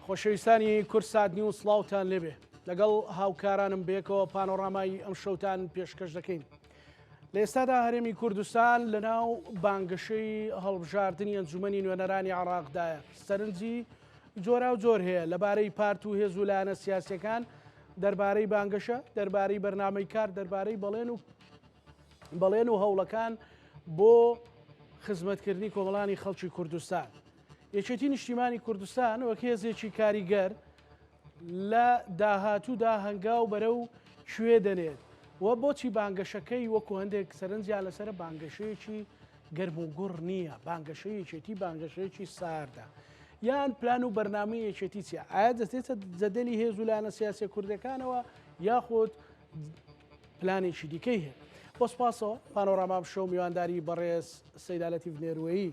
خۆشەویستانی کوردسات نیوز سڵاوتان لێبێ لەگەڵ هاوکارانم بێکەوە پانۆڕامای ئەم شەوتان پێشکەش دەکەین. لە ئێستادا هەرێمی کوردستان لە ناو بانگەشەی هەڵبژاردنی ئەنجومەنی نوێنەرانی عراقدایە سەرنجی جۆرا و جۆر هەیە لەبارەی پارت و هێز و لایەنە سیاسەکان دەربارەی بانگەشە دەربارەی بەرنامەی کار دەربارەی بەڵێن و بەڵێن و هەوڵەکان بۆ خزمەتکردنی کۆمەڵانی خەڵکی کوردستان. یەکێتی نیشتیمانی کوردستان وەک هێزێکی کاریگەر لە داهاتوودا هەنگاو بەرەو کوێ دەنێت و بۆچی بانگەشەکەی وەکو هەندێک سەرنجیان لەسەرە بانگەشەیەکی گەرم و گوڕ نییە بانگەشەی یەکێتی بانگەشەیەکی ساردە یان پلان و بەرنامەی یەکێتی چیە ئایا دەستێتە جەدەلی هێز و لایەنە سیاسیە کوردەکانەوە یاخود پلانێکی دیکەی هەیە بۆ سپاسەوە پانۆراما شەو میوانداری بەڕێز سەیدا لەتیف نێروەیی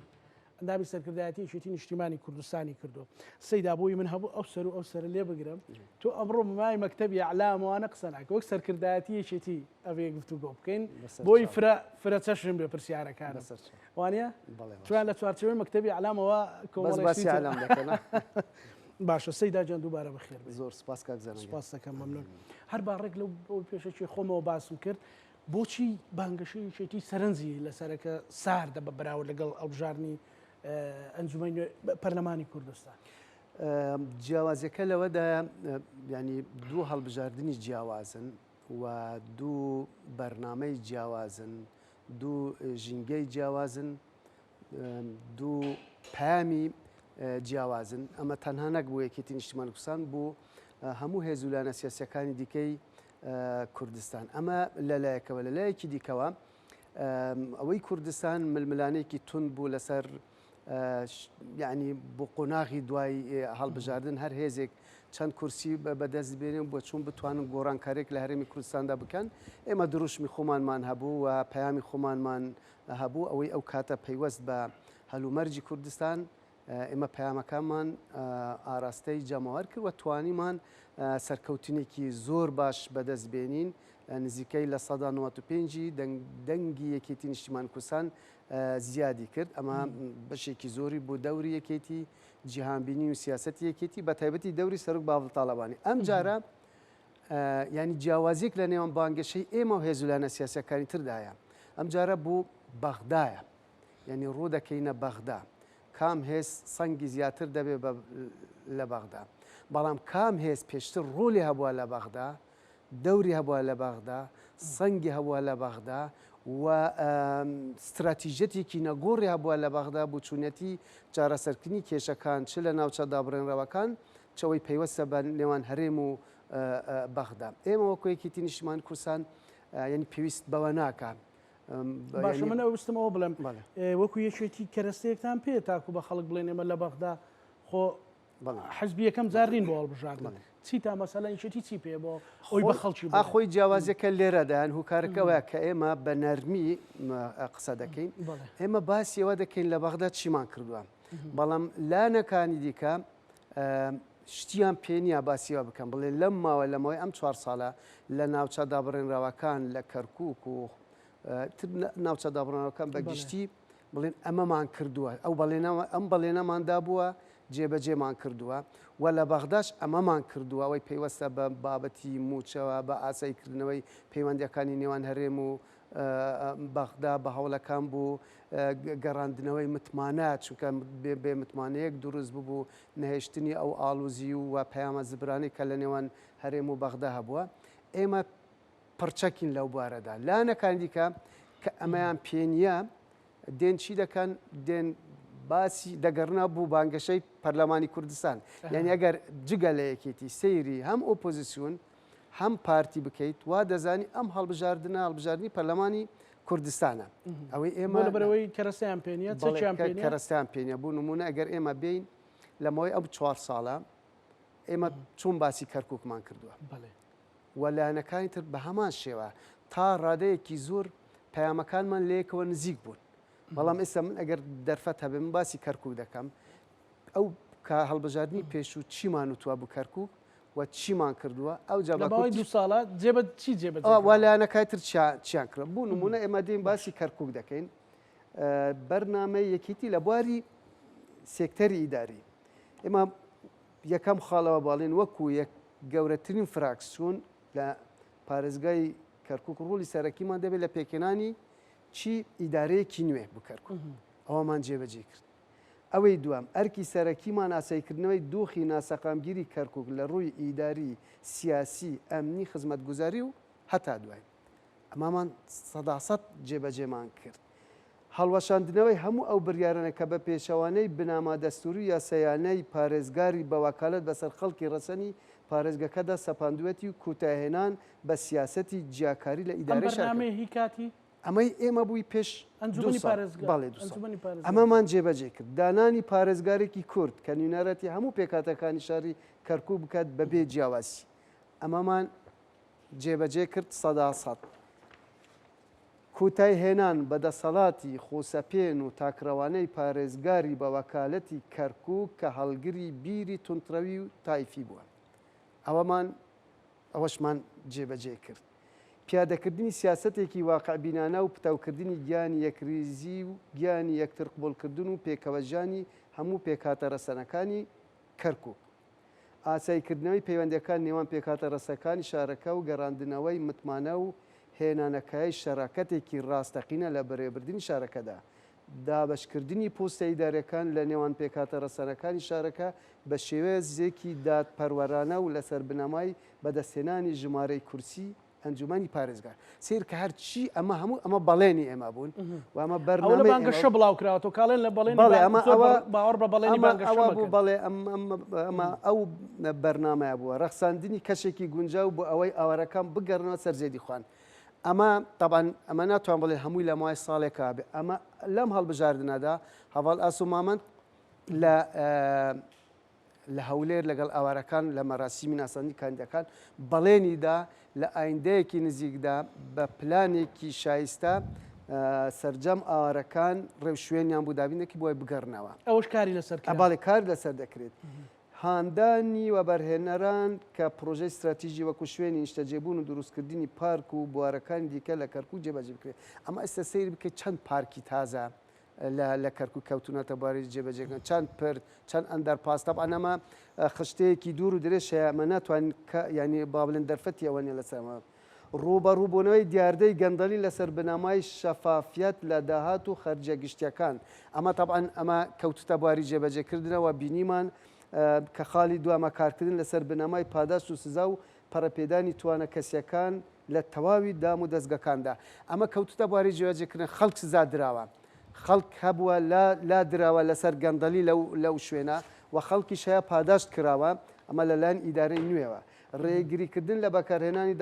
ئەندامی سەرکردایەتی یەکێتی نیشتیمانی کوردستانی کردو سەیدا بۆی من هەبوو ئەو سەر و ئەو سەر لێ بگرم تۆ ئەمڕۆ مای مەکتەبی ئەعلامەوانە قسە ناکە وەک سەرکردایەتی یەکێتی ئەوێ گفتوگۆ بکەین بۆی فرە فرە چەشن بێ پرسیارەکان وانە چوان لە چوارچێوەی مەکتەبی ئەعلامەوە کۆمەڵێک باشە سەیدا جان دووبارە بەخێر زۆر سپاس کاک زەنگە سپاس دەکەم مەمنون هەر با ڕێک لەو پێشەکی خۆمەوە باسم کرد بۆچی بانگەشەی یەکێتی سەرنجی لەسەرە کە ساردە بە بەراورد لەگەڵ هەڵبژاردنی ئەنجومەنی پەرلەمانی کوردستان؟ جیاوازیەکە لەوەدایە ینی دوو هەڵبژاردنی جیاوازن و دوو بەرنامەی جیاوازن دوو ژینگەی جیاوازن دوو پەیامی جیاوازن، ئەمە تەنها نەک بۆ یەکێتی نیشتیمانی کوردستان بۆ هەموو هێز و لایەنە سیاسیەکانی دیکەی کوردستان. ئەمە لەلایەکەوە، لەلایەکی دیکەوە ئەوەی کوردستان ململانێکی توند بوو لەسەر یعنی بۆ قۆناغی دوای هەڵبژاردن هەر هێزێک چەند کورسی بەدەست بێنن بۆ چۆن بتوانن گۆڕانکارێک لە هەرێمی کوردستاندا بکەن ئێمە دروشمی خۆمانمان هەبوو و پەیامی خۆمانمان هەبوو، ئەوەی ئەو کاتە پەیوەست بە هەلومەرجی کوردستان، ئێمە پەیامەکانمان ئاراستەی جەماوەر کرد و توانیمان سەرکەوتنێکی زۆر باش بەدەست بێنین، نزیکەی 95% ی دەنگی یەکێتی نیشتیمان کوردستان زیادی کرد، ئەمە بەشێکی زۆری بۆ دەوری یەکێتی، جیهانبینی و سیاسەتی یەکێتی، بەتایبەتی دەوری سەرۆک باڤڵ تاڵەبانی. ئەمجارە یانی جیاوازیەک لە نێوان بانگەشەی ئێمە و هێز و لایەنە سیاسیەکانی تردایە ئەم جارە بۆ بەغدایە یعنی ڕوو دەکەینە بەغدا کام هێز سەنگی زیاتر دەبێ لە بەغدا بەڵام کام هێز پێشتر ڕۆلی هەبووە لە بەغدا دەوری هەبووە لە بەغدا سەنگی هەبووە لە بەغدا و ستراتیژیەتێکی نەگۆڕی هەبووە لە بەغدا بۆ چونیەتی چارەسەرکردنی کێشەکان چ لە ناوچە دابڕێنراوەکان چ ئەوەی پەیوەستە بە نێوان هەرێم و بەغدا. ئێمە وەکو یەکێتی نیشتیمانی کوردستان یعنی پێویست بەوە ناکا. باشە من ئەوستم ئەوە بڵێم وەکو یەکێتی کەرەستەیەکتان پێ تاکو بە خەڵک بڵێن ئێمە لە بەغدا خۆ حزبی یەکەم جار نین بۆ هەڵبژاردن چی تا مەسەلەن یەکێتی چی پێ بۆ خۆی بە خەڵکی بڵێ؟ خۆی جیاوازیەکە لێرەدایان هوکارەکە ئەوەیە کە ئێمە بە نەرمی قسە دەکەین ئێمە باسی ئەوە دەکەین لە بەغدا چیمان کردووە بەڵام لانەکانی دیکە شتیان پێ نییە باسی وا بکەن بڵێ لەم ماوە لە ماوەی ئەم چوار ساڵە لە ناوچە دابڕێنراوەکان لە کەرکک و ناوچە دابڕانەکان بە گشتی بڵێن ئەمەمان کردووە ئەو بەڵێنەوە ئەم بەڵێنەمان دابووە جێبەجێمان کردووە و لە بەغداش ئەمەمان کردووە ئەوەی پەیوەستە بە بابەتی موچەوە بە ئاساییکردنەوەی پەیوەندیەکانی نێوان هەرێم و بەغدا بە هەوڵەکان بۆ گەڕاندنەوەی متمانە، چونکە بێ متمانەیەک دروست ببوو، نەهێشتنی ئەو ئاڵوزی و پەیامە زبرانەی کە لە نێوان هەرێم و بەغدا هەبووە، ئێمە پڕچەکین لەو بوارەدا. لایەنەکانی دیکە کە ئەمەیان پێ نییە، دێن چی دەکەن؟ دێن باسی دەگەڕنەوە بۆ بانگەشەی پەرلەمانی کوردستان. یانی ئەگەر جگە لە یەکێتی سەیری هەم ئۆپۆزیسیۆن هەم پارتی بکەیت وا دەزانی ئەم هەڵبژاردنە هەڵبژاردنی پەرلەمانی کوردستانە ئەوەی ئێمە لەبەرەوەی کەرەسەیان پێ نییە چەکیان پێ نییە کەرەسەیان پێ نییە بۆ نموونە ئەگەر ئێمە بێین لە ماوەی ئەم چوار ساڵە ئێمە چۆن باسی کەرکووکمان کردووە و لایەنەکانی تر بە هەمان شێوە تا ڕادەیەکی زۆر پەیامەکانمان لەیەکەوە نزیک بوون بەڵام ئێستا من ئەگەر دەرفەت هەبێ من باسی کەرکووک دەکەم ئەو کە هەڵبژاردنی پێشوو چیمان وتووە بۆ کەرکووک و چیمان کردووە ئەوجا لە ماوەی دوو ساڵە جێبە چی جێبەجێ وا لایەنەکای تر چیان کرد بوو نمونە ئێمە دێین باسی کەرکووک دەکەین بەرنامەی یەکێتی لە بواری سێکتەری ئیداری ئێمە یەکەم خاڵەوە باڵێن وەکو یەک گەورەترین فراکسیۆن لە پارێزگای کەرکک ڕۆڵی سەرەکیمان دەبێت لە پێکهێنانی چی ئیدارەیەکی نوێ بۆ کەرکک ئەوەمان جێبەجێ کرد. ئەوەی دووەم، ئەرکی سەرەکیمان ئاساییکردنەوەی دۆخی ناسەقامگیری کەرکوک لە ڕووی ئیداری، سیاسی، ئەمنی، خزمەتگوزاری و هەتا دوایی. ئەمەمان سەداسەد جێبەجێمان کرد. هەڵوەشاندنەوەی هەموو ئەو بریارانە کە بە پێچەوانەی بناما دەستووری و یاسایانەی پارێزگاری بە وەکالەت بەسەر خەڵکی ڕەسەنی پارێزگەکەدا سەپاندوویەتی و کۆتایهێنان بە سیاسەتی جیاکاری لە ئەم ئیدارەی شارەکە. بەرنامەیە هی کاتی؟ ئەمەی ئێمە بووی پێش دوو ئەنجومەنی ساڵ. پارێزگا. بەڵێ دوو ساڵ. ئەنجومەنی پارێزگا. ئەمەمان جێبەجێ کرد. دانانی پارێزگارێکی کورد کە نوێنەرەتی هەموو پێکهاتەکانی شاری کەرکووک بکات بەبێ جیاوازی. ئەمەمان جێبەجێ کرد 100%. کۆتای هێنان بە دەسەڵاتی خۆسەپێن و تاکڕەوانەی پارێزگاری بە وەکالەتی کەرکووک کە هەڵگری بیری توندڕەوی و تایفی بووە. ئەوەمان ئەوەشمان جێبەجێ کرد. پیادەکردنی سیاسەتێکی واقعبینانە و پتەوکردنی گیانی یەکریزی و گیانی یەکترقبوڵکردن و پێکەوەژیانی هەموو پێکهاتە رەسەنەکانی کەرکوک. ئاساییکردنەوەی پەیوەندییەکان نێوان پێکهاتە رەسەکانی شارەکە و گەڕاندنەوەی متمانە و هێنانەکایەی شەراکەتێکی راستەقینە لە بەرێوەبردنی شارەکەدا. دابەشکردنی پۆستە ئیدارییەکان لە نێوان پێکهاتە ڕەسەنەکانی شارەکە بە شێوازێکی دادپەروەرانە و لەسەر بنەمای بەدەستهێنانی ژمارەی کورسی ئەنجومەنی پارێزگار. سەیر کە هەرچی ئەمە هەموو ئەمە بەڵێنی ئێمە بوون و ئەمە ئەوە لە بەرنامەی ئێمە بانگەشە بڵاو کراوەتەوە کاڵێن لە بەڵێنی بەڵێ بان ئەمە زۆر ئەوە باوەڕ بە بەڵێنی ئەمە بانگەشە ئەوە بوو مەکەن. بەڵێ ئەم ئەم ئەمە ئەو بەرنامەیە بووە ڕەخساندنی کەشێکی گونجاو بۆ ئەوەی ئاوارەکان بگەڕنەوە سەر زێدی خۆیان. ئەمە تەبعەن ئەمە ناتوان بڵێ هەمووی لە ماوەی ساڵێکا بێ ئەمە لەم هەڵبژاردنەدا هەڤاڵ ئاسۆ مامەند لە لە هەولێر لەگەڵ ئاوارەکان لە مەراسیمی ناساندنی کاندیدەکان بەڵێنی دا لە ئایندەیەکی نزیکدا بە پلانێکی شایستە سەرجەم ئاوارەکان ڕێوشوێنیان بۆ دابین دەکرێت بۆی بگەڕنەوە. ئەوەش کاری لەسەر کرا. بەڵێ کار لەسەر دەکرێت. هاندانی وەبەرهێنەران کە پڕۆژەی ستراتیژی وەکو شوێنی نیشتەجێبوون و دروستکردنی پارک و بوارەکانی دیکە لە کەرکوک جێبەجێ بکرێت. ئەمە ئێستا سەیر بکەیت چەند پارکی تازە لە لە کەرکوک کەوتونەتە بواری جێبەجێکردن، چەند پرد، چەند ئەندەرپاس، تەبعەن ئەمە خشتەیەکی دوور و درێژ هەیە، ئەمە ناتوانین کە یانی با بڵێن دەرفەتی ئەوە نیە لەسەر ئەمە. ڕووبەڕووبوونەوەی دیاردەی گەندەڵی لەسەر بنەمای شەفافیەت لە داهات و خەرجیە گشتیەکان، ئەمە تەبعەن ئەمە کەوتتە بواری جێبەجێکردنەوە، بینیمان کە خاڵی دووەمە کارکردن لەسەر بنەمای پاداشت و سزا و پەرەپێدانی توانا کەسیەکان لە تەواوی دام و دەزگەکاندا، ئەمە کەوتتە بواری جێبەجێکردن، خەڵک سزا دراوە، خەڵک هەبووە لا دراوە لەسەر گەندەڵی لەو شوێنە و خەڵکیش هەیە پاداشت کراوە، ئەمە لەلایەن ئیدارەی نوێوە. ڕێگریکردن لە بەکارهێنانی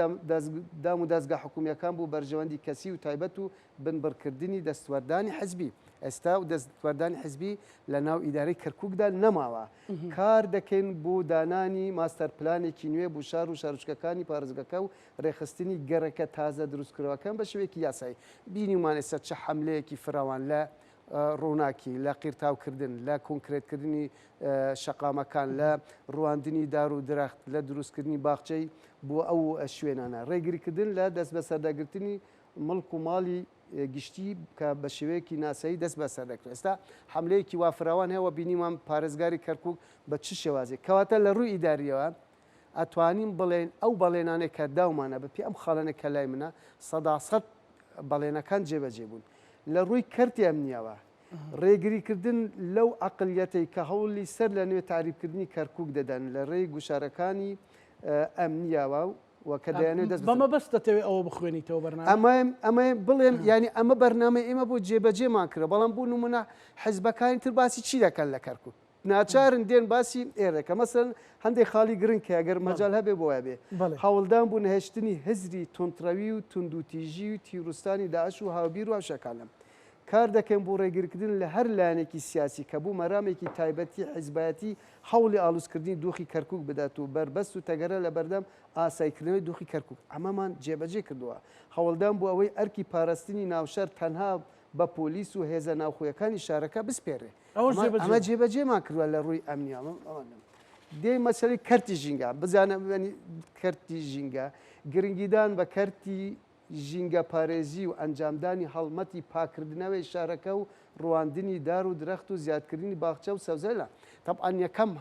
دام و دەزگا حکومییەکان بۆ بەرژەوەندی کەسی و تایبەت و بنبڕکردنی دەستوەردانی حزبی. ئێستا و دەستوەردانی حزبی لە ناو ئیدارەی کەرکوکدا نەماوە. کار دەکەین بۆ دانانی ماستەر پلانێکی نوێ بۆ شار و شارۆچکەکانی پارێزگەکە و ڕێکخستنی گەڕەکە تازە دروستکراوەکان بە شێوەیەکی یاسایی. بینیومان ئێستا چ حەملەیەکی فراوان لە ڕووناکی، لە قیرتاوکردن، لە کۆنکرێتکردنی شەقامەکان، لە ڕواندنی دار و درەخت، لە دروستکردنی باخچەی بۆ ئەو شوێنانە، ڕێگریکردن لە دەستبەسەرداگرتنی مڵک و ماڵی گشتی کە بە شێوەیەکی ناسایی دەست بەسەر دەکرێت. ئێستا حەملەیەکی وا فراوان هەیە و بینیمان پارێزگاری کەرکووک بە چ شێوازێک. کەواتە لە ڕووی ئیدارییەوە ئەتوانین بڵێین ئەو بەڵێنانەی کە داومانە بە پێی ئەم خاڵانەی کە لای منە 100% بەڵێنەکان جێبەجێ بوون. لە ڕووی کەرتی ئەمنییەوە ڕێگریکردن لەو عەقڵیەتەی کە هەوڵی سەر لە نوێ تەعریبکردنی کەرکووک دەدەن لە ڕێی گوشارەکانی ئەمنییەوە و کە دەیانەوێت دەست بە مەبەست دەتەوێت ئەوە بخوێنیتەوە بەرنامە؟ ئەمە ئەمە بڵێم یانی ئەمە بەرنامەی ئێمە بۆ جێبەجێمان کرد بەڵام بۆ نمونە حزبەکانی تر باسی چی دەکەن لە کەرکووک؟ ناچارن دێن باسی ئێرە کە مەسەلەن هەندێک خاڵی گرنگ هەیە گەر مەجال هەبێ بۆ وابێ هەوڵدان بۆ نەهێشتنی هزری توندڕەوی و توندوتیژی و تیرۆستانی داعش و هاوبیر و هاوشەکانە کار دەکەین بۆ ڕێگرکردن لە هەر لایەنێکی سیاسی کە بۆ مەرامێکی تایبەتی حیزبایەتی هەوڵی ئاڵوزکردنی دۆخی کەرکوک بدات و بەربەست و تەگەرە لەبەردەم ئاساییکردنەوەی دۆخی کەرکوک ئەمەمان جێبەجێ کردووە هەوڵدان بۆ ئەوەی ئەرکی پاراستنی ناوشار تەنها بە پۆلیس و هێزە ناوخۆیەکانی شارەکە بسپێرێ. ئەوەش جێبەجێ ئەمە جێبەجێمان کردووە لە ڕووی ئەمنیەوە. دێ مەسەلەی کەرتی ژینگە بزانە کەرتی ژینگە گرنگیدان بە کەرتی ژینگە پارێزی و ئەنجامدانی هەڵمەتی پاکردنەوەی شارەکە و ڕواندنی دار و درەخت و زیادکردنی باخچە و سەوزە لە تەبعەن یەکەم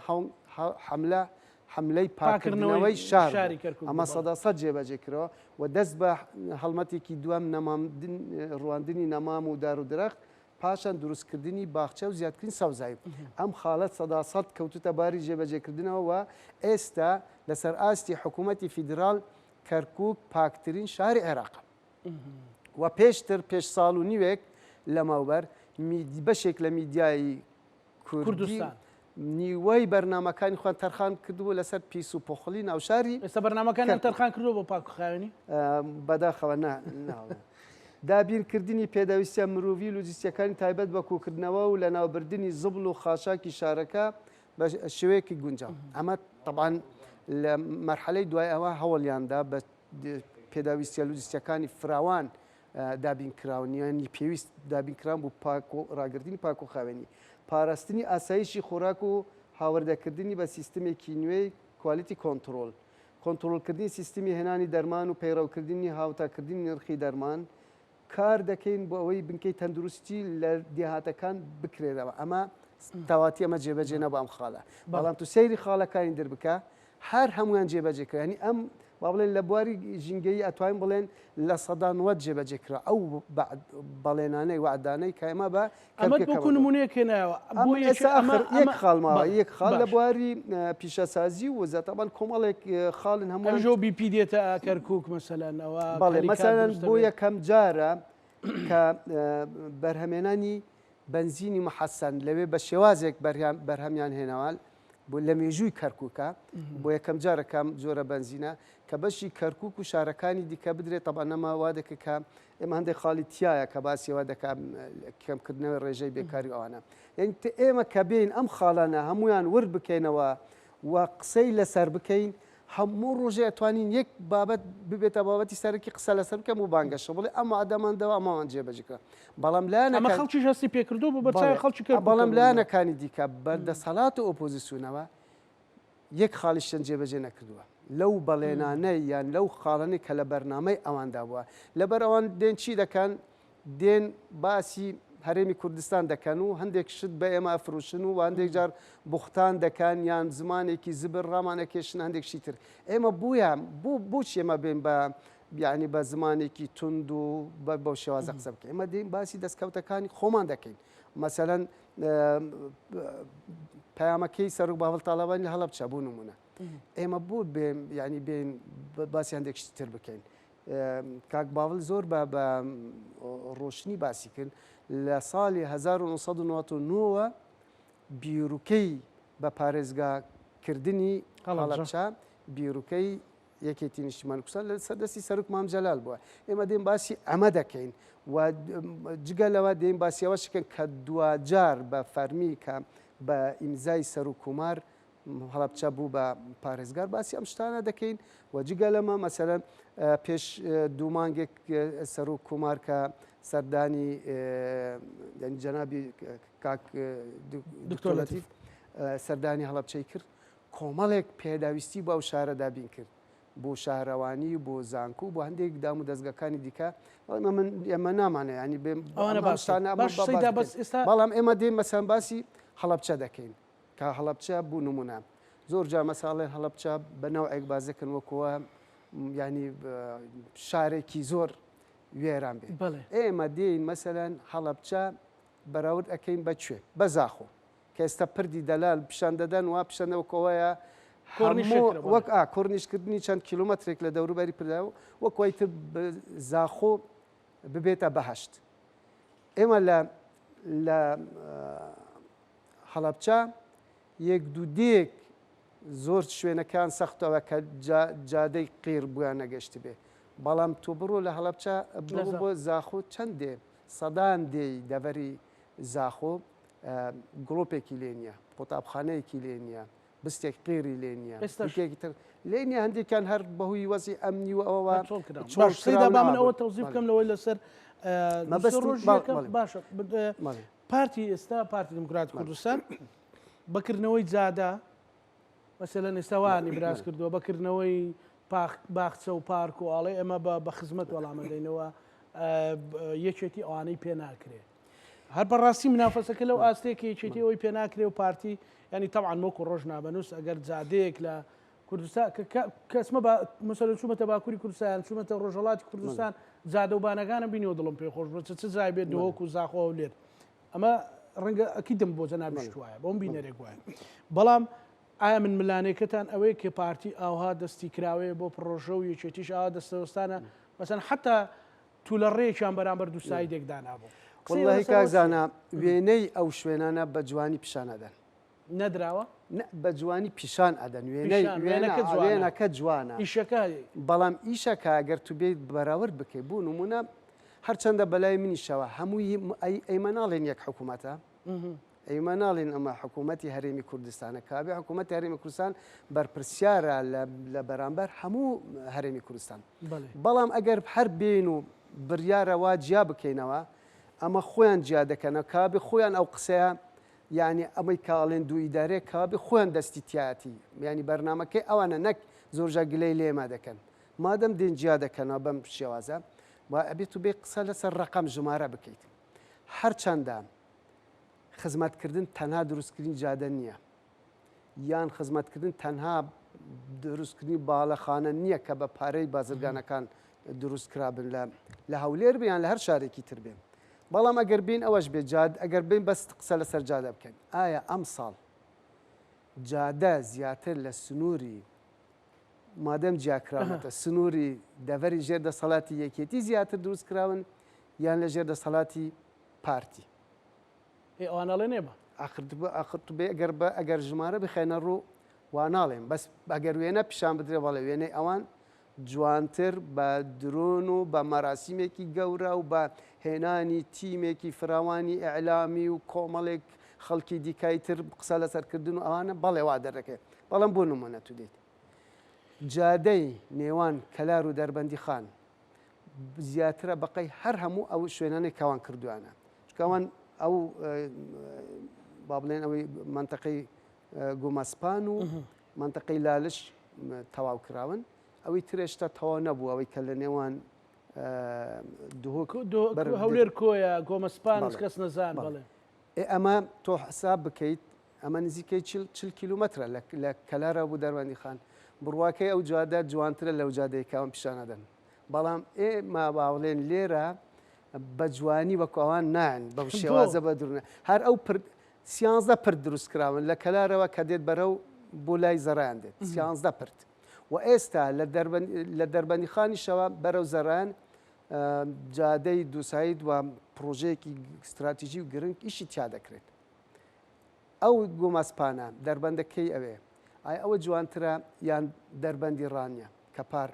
حەملە حەملەی پاکردنەوەی شار ئەمە 100% جێبەجێ کراوە و دەست بە هەڵمەتێکی دووەم نەمام ڕواندنی نەمام و دار و درەخت پاشان دروستکردنی باخچە و زیادکردنی سەوزایی. ئەم خاڵە 100% کەوتوتە باری جێبەجێکردنەوە و ئێستا لەسەر ئاستی حکوومەتی فیدراڵ کەرکووک پاکترین شاری عێراقە. و پێشتر پێش ساڵ و نیوێک لەمەوبەر بەشێک لە میدیای کوردستان نیوەی بەرنامەکانی خۆیان تەرخان کردبوو لەسەر پیس و پۆخڵی ناوشاری ئێستا بەرنامەکانیان تەرخان کردووە بۆ پاک و خاوێنی؟ بەداخەوە نا. دابینکردنی پێداویستیە مرۆڤی و لۆجستیەکانی تایبەت بە کۆکردنەوە و لەناوبردنی زبڵ و خاشاکی شارەکە بە شێوەیەکی گونجاو. ئەمە تەبعەن لە مەرحەلەی دوای ئەوە هەوڵیاندا بە پێداویستیە لۆجستیەکانی فراوان دابین کراون یانی پێویست دابین کران بۆ پاک و ڕاگرتنی پاک و خاوێنی، پاراستنی ئاسایشی خۆراک و هاوردەکردنی بە سیستمێکی نوێی quality control، کۆنتڕۆڵکردنی سیستمی هێنانی دەرمان و پەیڕەوکردنی هاوتاکردنی نرخی دەرمان، کار دەکەین بۆ ئەوەی بنکەی تەندروستی لە دێهاتەکان بکرێنەوە، ئەمە تەواتی ئەمە جێبەجێ نەبوو ئەم خاڵە، بەڵام تو سەیری خاڵەکانی در بکە هەر هەموویان جێبەجێ کرا یانی ئەم با بڵێن لە بواری ژینگەیی ئەتوانین بڵێن 90% جێبەجێ کرا ئەو بەڵێنانەی وعدانەی کە ئێمە بە ئەمە وەکو نمونەیەک هێنایەوە بۆ ئێستا ئەمە یەک خاڵ ماوە یەک خاڵ لە بواری پیشەسازی و وزە تەبان کۆمەڵێک خاڵن هەموو ژۆ BP دێتە کەرکوک مەسەلەن ئەوە بەڵێ مەسەلەن بۆ یەکەم جارە کە بەرهەمێنانی بەنزینی محەسەن لەوێ بە شێوازێک بەرهەمیان هێناوە بۆ لە مێژووی کەرکوکە بۆ یەکەم جارە کام جۆرە بەنزینە کە بەشی کەرکوک و شارەکانی دیکە بدرێت تەبعەن ئەمە وا دەکە کە ئێمە هەندێک خاڵی تایە کە باسیەوە دەکا کەمکردنەوەی ڕێژەی بێکاری ئەوانە یعنی ئێمە کە بین ئەم خاڵانە هەمویان ورد بکەینەوە و قسەی لەسەر بکەین هەموو ڕۆژێ ئەتوانین یەک بابەت ببێتە بابەتی سەرەکی قسە لەسەر بکەم و بانگەشە بڵێ ئەم وعدەمان داوە ئەمەمان جێبەجێ کرا بەڵام ئەمە لایەنەکان خەڵکیش هەستی پێکردووە بۆ بەرچاوی بەڵێ خەڵکی کەرکووکە بەڵام بۆ نموونە. لایەنەکانی دیکە بە دەسەڵات و ئۆپۆزیسیۆنەوە یەک خاڵیشیان جێبەجێ نەکردووە لەو بەڵێنانەی یان لەو خاڵانەی کە لە بەرنامەی ئەواندا بووە لەبەر ئەوان دێن چی دەکەن دێن باسی هەرێمی کوردستان دەکەن و هەندێک شت بە ئێمە ئەفروشن و هەندێک جار بوختان دەکەن یان زمانێکی زبر ڕامانەکێشن هەندێک شتی تر ئێمە بوویە بۆ بۆچی ئێمە بێن بە بیانی بە زمانێکی توند و بە بەو شێوازە قسە بکەین ئێمە دێن باسی دەستکەوتەکانی خۆمان دەکەین مەسەلەن پەیامەکەی سەرۆک باڤڵ تاڵەبانی لە هەڵەبچە بۆ نمونە ئێمە بۆ بێن یعنی بێن باسی هەندێک شتی تر بکەین کاک باڤڵ زۆر بە بە ڕۆشنی باسی کرد لە ساڵی 1999 بیرروکەی بە پارێزگا کردنی هەڵەبجە بیرروکەی یەکێتی نیشتیمان کوردستان لە سەر دەستی سەرۆک مام جەلال بووە ئێمە دێن باسی ئەمە دەکەین و جگە لەوە دێن باسی ئەوە شکەن کە دواجار بە فەرمی کە بە ئیمزای سەرۆک کومار هەڵەبچە بوو بە پارێزگار باسی ئەم شتانە دەکەین و جگە لەمە مەسەلەن پێش دوو مانگێک سەرۆک کۆمار کە سەردانی جەنابی کاک دکتۆر لەتیف سەردانی هەڵەبچەی کرد کۆمەڵێک پێداویستی بۆ ئەو شارە دابین کرد بۆ شارەوانی بۆ زانکۆ بۆ هەندێک دام و دەستگەکانی دیکە بەڵام ئەمن ئێمە نامانە ینی بێم ئەوانە باش بەڵام ئێمە دێن مەسەن باسی هەڵەبچە دەکەین کە هەڵەبچە بو نمونە زۆر جار مەسا ئەڵێن هەڵەبچە بە نەوعێک باس دەکەن وەکووە یانی شارێکی زۆر وێران بێ ئێمە دێین مەسەلەن هەڵەبچە بەراورد ئەەکەین بە کوێ بە زاخۆ کە ئێستا پردی دەلال پیشان دەدەن وا پیشان وەکەوەیە وەک ئا کۆرنیشکردنی چەند کیلومترێک لە دەوروبەری پردا و وەک وای تر زاخۆ ببێتە بەهشت ئێمە لە لە هەڵەبچە یەک دوو دێک زۆر شوێنەکان سەختەوە کە جادەی قیر بۆیان نەگەشتبێ بەڵام تۆ بڕۆ لە هەڵەبچە بڕۆ بۆ زاخۆ چەند دێ سەدان دێی دەڤەری زاخۆ گڵۆپێکی لێ نییە قوتابخانەیەکی لێ نییە بستێک قیری لێ نییە یەکێکی تر لێ نییە هەندێکیان هەر بەهۆی وەزی ئەمنی و ئەوەوە چۆڵ کراون با من ئەوە تەوزیح بکەم لەوەی لەسەر مەبەست باشە پارتی ئێستا پارتی دیموکراتی کوردستان بەکردنەوەی جادە مەسەلەن ئێستا وانی براز کردووە بەکردنەوەی باخچە و پارک و ئاڵێ ئێمە بە خزمەت وەڵامەدەینەوە یەکێتی ئەوانەی پێ ناکرێ. هەر بەڕاستی منافەسەکە لەو ئاستەیە کە یەکێتی ئەوەی پێ ناکرێ و پارتی یانی تەبعەن وەکو ڕۆژنامەنووس ئەگەر جادەیەک لە کوردستان کەسمە بە مەسەلەن چوومەتە باکووری کوردستان چوومەتە ڕۆژهەڵاتی کوردستان جادە و بانەکانم بینیوە دڵم پێ خۆش بوو چ جای بێت دهۆک و زاخۆ هەولێر ئەمە ڕەنگە ئەکیدم بۆ جەنابیشت وایە بۆم بینەرێک وایە بەڵام ئایا من ملانێکەتان ئەوەیە کە پارتی ئاوها دەستی کراوەیە بۆ پڕۆژە و یەکێتیش ئاوا دەستەوەستانە مەسەن حتا تولە ڕێیەکیان بەرامبەر دووسایدێک دانابوو. قسەی وەڵاهی لەسەر کاک ئەوە چییە؟ زانا وێنەی ئەو شوێنانە بە جوانی پیشان ئەدەن. نەدراوە؟ نە بە جوانی پیشان ئەدەن وێنەی پیشان، وێنە وێنەکە جوانە. وێنەکە جوانە. ئیشەکە. بەڵام ئیشەکە گەر تو بێیت بەراورد بکەی بۆ نموونە هەرچەندە بەلای منیشەوە هەمووی ئەی ئێمە ناڵێن یەک حکوومەتە ئێمە ناڵێن ئەمە حکوومەتی هەرێمی کوردستانە، کابێ حکوومەتی هەرێمی کوردستان بەرپرسیارە لە بەرامبەر هەموو هەرێمی کوردستان. بەڵام ئەگەر هەر بێین و بڕیارە وا جیا بکەینەوە، ئەمە خۆیان جیا دەکەنەوە، کابێ خۆیان ئەو قسەیە یانی ئەمەی کاڵێن دوو ئیدارەیە کابێ خۆیان دەستی تیایەتی، یانی بەرنامەکەی ئەوانە نەک زۆرجار گلەی لێمە دەکەن. مادەم دێن جیا دەکەنەوە بەم شێوازە، وا ئەبێت و بێ قسە لەسەر ڕەقەم ژمارە بکەیت. هەرچەندە خزمەتکردن تەنها دروستکردنی جادە نییە، یان خزمەتکردن تەنها دروستکردنی باڵەخانە نییە کە بە پارەی بازرگانەکان دروست کرابن لە لە هەولێر بێ یان لە هەر شارێکی تر بێ. بەڵام ئەگەر بین ئەوەش بێ جاد ئەگەر بین بەس قسە لەسەر جادە بکەین ئایا ئەمساڵ جادە زیاتر لە سنووری مادەم جیاکراونەتە سنووری دەڤەری ژێر دەسەڵاتی یەکێتی زیاتر دروست کراون یان لە ژێر دەسەڵاتی پارتی؟ ئێ ئەوان ئەڵێن ئێمە. ئاخر ئاخر تو بێ ئەگەر بە ئەگەر ژمارە بخەینە ڕوو وا ناڵێم بەس ئەگەر وێنە پیشان بدرێ بەڵێ وێنەی ئەوان جوانتر بە درۆن و بە مەراسیمێکی گەورە و بە هێنانی تیمێکی فراوانی ئیعلامی و کۆمەڵێک خەڵکی دیکای تر قسە لەسەر کردن و ئەوانە بەڵێ وا دەرەکەێت بەڵام بۆ نمونە تو دێیت جادەی نێوان کەلار و دەربەندیخان زیاترە بەقەی هەر هەموو ئەو شوێنانەی کەوان کردویانە چکەوان ئەو با بڵێن ئەوەی منتەقەی گومەسپان و منتەقەی لالش تەواو کراون ئەوەی ترێشتا تەواو نەبوو ئەوەی کە لە نێوان دهۆک هەولێر کۆیە گۆمەسپان کەس نەزان بڵێ ئەمە تۆ حساب بکەیت ئەمە نزیکەی 40 کیلومترە لە کەلارە بوو دەروانی خان بڕواکەی ئەو جادە جوانترە لەو جادەی کاوان پیشانەدەن بەڵام ئێمە باوڵێن لێرە بە جوانی وەکو ئەوان نان بەو شێوازە بە درونە هەر ئەو پرد سیانزە پرد دروست کراون لە کەلارەوە کە دێت بەرەو بۆ لای زەرایان دێت سیانزە پرد و ئێستا لە دەربەندیخانیشەوە بەرەو زەرایان جادەی دووساید و پرۆژەیەکی استراتیژی و گرنگ ئیشی تیا دەکرێت ئەو گۆماسپانە دەربەندەکەی ئەوێ ئای ئەوە جوانترە یان دەربەندی ڕانیە کە پار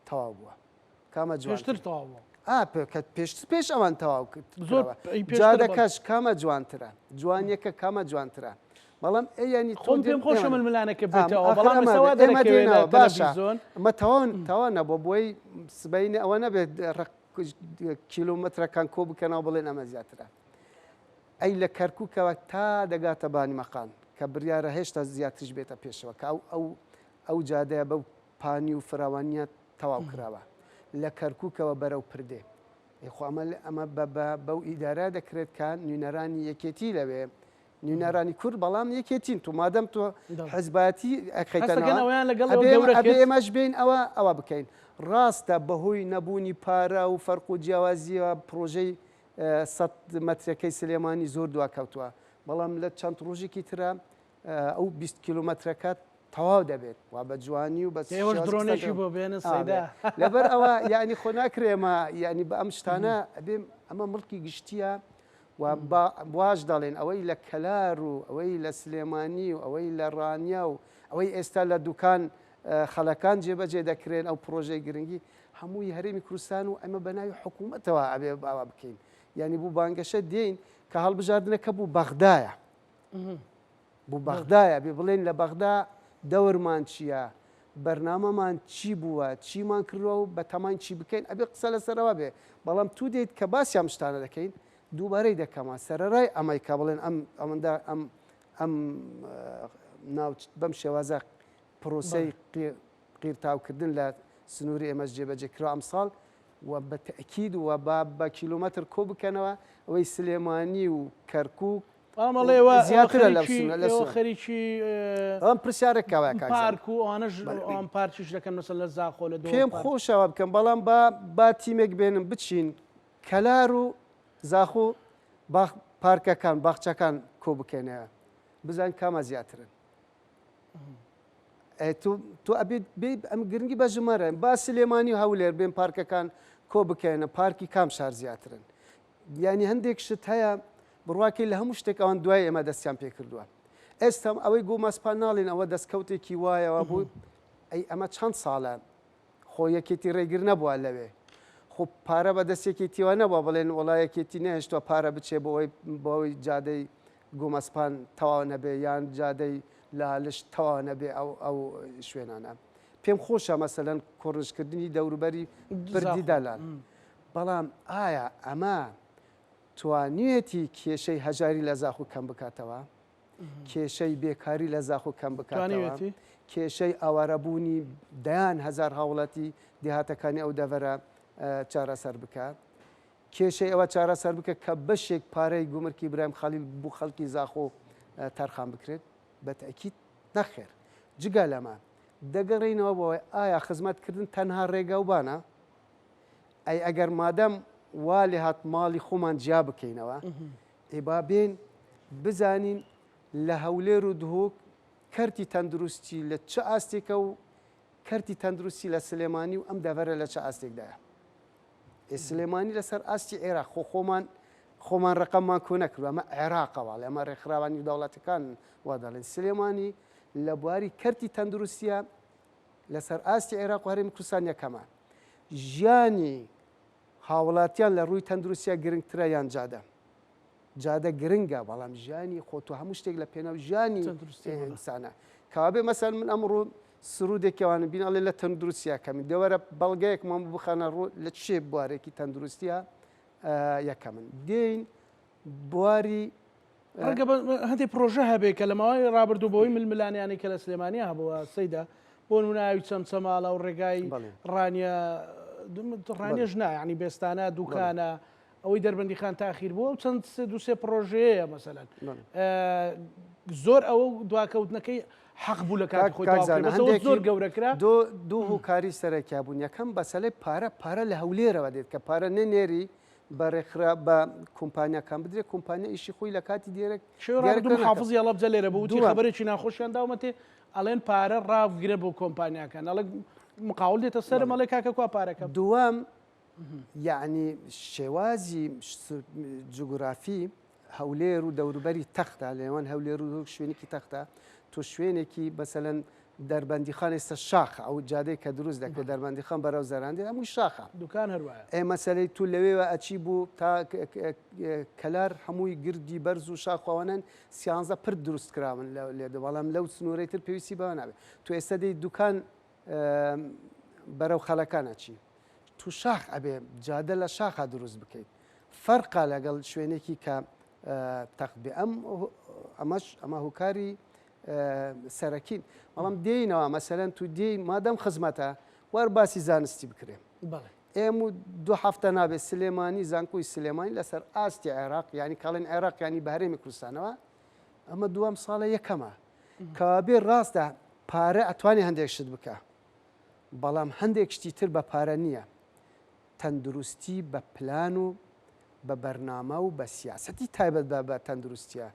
تەواو بووە کامە جوانتر تەواو بووە ئا کە پێشتر پێش ئەوان تەواو کرد زۆر جادەکەش کامە جوانترە جوانیەکە کامە جوانترە بەڵام ئەی ینی خۆم پێم خۆشە ململانەکە بێتەوە بەڵام ئێستا دەرەکەوێت لە باشە ئەمە تەواو تەواو نەبووە بۆی سبەینێ ئەوە نەبێت ڕق کیلۆمەترەکان کۆ بکەنەوە بڵێن ئەمە زیاترە ئەی لە کەرکووکەوە تا دەگاتە بانیمەقان کە بڕیارە هێشتا زیاتریش بێتە پێشەوە کە ئەو ئەو ئەو جادەیە بەو پانی و فراوانییە تەواو کراوە لە کەرکووکەوە بەرەو پردێ. ئێ خۆ ئەمە ئەمە بە بە بەو ئیدارە دەکرێت کە نوینەرانی یەکێتی لەوێ نوینەرانی کورد بەڵام یەکێتین تو مادەم تۆ حزبایەتی ئەخەیتە هەستەکەن ئەویان لەگەڵ ئەبێ گەورە ئەبێ کرد. ئێمەش بێین ئەوە ئەوە بکەین ڕاستە بەهۆی نەبوونی پارە و فەرق و جیاوازیەوە پرۆژەی سەد مەترەکەی سلێمانی زۆر دواکەوتووە بەڵام لە چەند ڕۆژێکی ترە ئەو 20 کیلومەترەکە تەواو دەبێت وا بە جوانی و بە ئێوەش درۆنێکی بۆ بێنن سەیدا. لەبەر ئەوە یعنی خۆ ناکرێ ئێمە یعنی بە ئەم شتانە ئەبێ ئەمە مڵکی گشتیە و واش دەڵێن ئەوەی لە کەلار و ئەوەی لە سلێمانی و ئەوەی لە ڕانیە و ئەوەی ئێستا لە دوکان خەڵەکان جێبەجێ دەکرێن ئەو پرۆژەی گرنگی هەمووی هەرێمی کوردستان و ئەمە بە ناوی حکوومەتەوە ئەبێ باوا بکەین یعنی بوو بانگەشە دێین کە هەڵبژاردنەکە بوو بەغدایە بۆ بەغدایە بێ بڵێن لە بەغدا دەورمان چییە بەرنامەمان چی بووە چیمان کردووە و بەتەماین چی بکەین ئەبێ قسە لەسەرەوە بێ بەڵام تو دێیت کە باسی ئەم شتانە دەکەین دووبارەی دەکەمە سەرەرای ئەمەی کە بڵێن ئەم ئەوەندە ئەم ئەم ناو بەم شێوازە پرۆسەی قیرتاوکردن لە سنووری ئێمەش جێبەجێ کرا ئەمساڵ. و بە تەئکید و با بە کیلۆمەتر کۆ بکەنەوە ئەوەی سلێمانی و کەرکوک بەڵام ئەڵێ ئێوە ئێوە زیاترە لەو خەریکی سنە لە ئێوە سنە. خەریکی ئەم پرسیارێک کاوە کاک زانا. پارک و ئەوانەش ئەوان پارکیش دەکەن مەسەلەن لە زاخۆ لە دهۆک پێم پارک. خۆشە وا بکەم بەڵام با با تیمێک بێنم بچین کەلار و زاخۆ باخ پارکەکان باخچەکان کۆ بکەینەوە بزانین کامە زیاترن. تۆ تۆ ئەبێت بێ ئەم گرنگی بە ژمارە با سلێمانی و هەولێر بێن پارکەکان کۆ بکەینە پارکی کام شار زیاترن یعنی هەندێک شت هەیە بڕواکەی لە هەموو شتێک ئەوان دوای ئێمە دەستیان پێ کردووە ئێستا ئەوەی گۆمەسپان ناڵین ئەوە دەستکەوتێکی وایەوە بوو ئەی ئەمە چەند ساڵە خۆ یەکێتی ڕێگر نەبووە لەوێ خۆ پارە بە دەست یەکێتیوە نەبووە بڵێن وەڵا یەکێتی نەهێشتووە پارە بچێ بۆ ئەوەی بۆ ئەوەی جادەی گۆمەسپان تەواو نەبێ یان جادەی لالش تەواو نەبێ ئەو ئەو شوێنانە پێم خۆشە مەسەلەن کۆڕنشکردنی دەوروبەری پردی دالان بەڵام ئایا ئەمە توانیوێتی کێشەی هەژاری لە زاخۆ کەم بکاتەوە؟ کێشەی بێکاری لە زاخۆ کەم بکاتەوە، کێشەی ئاوارەبوونی دەیان هەزار هاوڵاتی دێهاتەکانی ئەو دەڤەرە چارەسەر بکە، کێشەی ئەوە چارەسەر بکە کە بەشێک پارەی گومرکی برایم خەلیل بۆ خەڵکی زاخۆ تەرخان بکرێت؟ بە تەئکید نەخێر. جگە لەمە دەگەڕێینەوە بۆ ئەوەی ئایا خزمەتکردن تەنها ڕێگاوبانە؟ ئەی ئەگەر مادەم وا لێهات ماڵی خۆمان جیا بکەینەوە، ئێ با بێین بزانین لە هەولێر و دهۆک کەرتی تەندروستی لە چ ئاستێکە و کەرتی تەندروستی لە سلێمانی و ئەم دەڤەرە لە چ ئاستێکدایە. ئێ سلێمانی لەسەر ئاستی عێراق خۆ خۆمان خۆمان ڕقەممان کۆ نەکردوە ئەمە عێراقە واڵێ ئەمە ڕێکخراوانی دەوڵەتەکان وا دەڵێن سلێمانی لە بواری کەرتی تەندروستیە لەسەر ئاستی عێراق و هەرێمی کوردستان یەکەمە ژیانی هاوڵاتیان لە ڕووی تەندروستیا گرنگترە یان جادە؟ جادە گرنگە بەڵام ژیانی خۆ تۆ هەموو شتێک لە پێناو ژیانی ئینسانە کەوابێ مەسەن من ئەمڕۆ سرودێکیوانە بین ئەڵێ لە تەندروستیا کەمین دەوەرە بەڵگەیەکمان بخەنە ڕوو لە چێ بوارێکی تەندروستیە یەکەمن دێین بواری ڕەنگە هەندێک پرۆژە هەبێ کە لە ماوەی ڕابردوو بەوەی ململانیانەی کە لە سلێمانی هەبووە سەیدا بۆ نمونە ئاوی چەمچەماڵە و ڕێگای ڕانیە ڕانیەش نا یعنی بێستانە دوکانە ئەوەی دەربەندیخان تاخیر بووە و چەند سێ دو سێ پرۆژەیە مەسەلەن زۆر ئەوە دواکەوتنەکەی حەق بوو لە کاتی خۆی هەندێک زۆر گەورەکرا دوو هۆکاری سەرەکیا بوون یەکەم بەسەلەی پارە پارە لە هەولێرەوە دێت کە پارە نەنێری بە ڕێکخرا بە کۆمپانیاکان بدرێت کۆمپانیا ئیشی خۆی لە کاتی دیارە شێوە ڕابردوو محافزی هەڵەبجە لێرە بوو وتی خەبەرێکی ناخۆشیان داومەتێ ئەڵێن پارە ڕابگرە بۆ کۆمپانیاکان ئەڵێ مقاول دێتە سەرم ئەڵێ کاکە کوا پارەکە دووەم یعنی شێوازی جوگرافی هەولێر و دەوروبەری تەختە، لە نێوان هەولێر و دهۆک شوێنێکی تەختە، تۆ شوێنێکی مەسەلەن دەربەندیخان ئێستا شاخە، ئەو جادەی کە دروست دەکرێت دەربەندیخان بەرەو زەران دێت هەمووی شاخە. دوکان هەر وایە. ئێ مەسەلەی تۆ لەوێوە ئەچی بۆ تا کەلار هەمووی گردی بەرز و شاخ و ئەوانەن سیانزە پرد دروست کراون لێ بەڵام لەو سنوورەی تر پێویستی بەوە نابێت. تۆ ئێستا دێی دوکان بەرەو خەلەکان ئەچی تو شاخ ئەبێ جادە لە شاخا دروست بکەیت فەرقە لەگەڵ شوێنێکی کە تەخت بێ ئەم ئەمەش ئەمە هۆکاری سەرەکین بەڵام دێینەوە مەسەلەن تو دێی مادەم خزمەتە وەر باسی زانستی بکرێ ئێم و دو هەفتە نابێت سلێمانی زانکۆی سلێمانی لەسەر ئاستی عێراق ینی کاڵێن عێراق ینی بە هەرێمی کوردستانەوە ئەمە دووەم ساڵە یەکەمە کەوابێ ڕاستە پارە ئەتوانێ هەندێک شت بکە بەڵام هەندێک شتی تر بە پارە نییە تەندروستی بە پلان و بە بەرنامە و بە سیاسەتی تایبەت بە بە تەندروستیە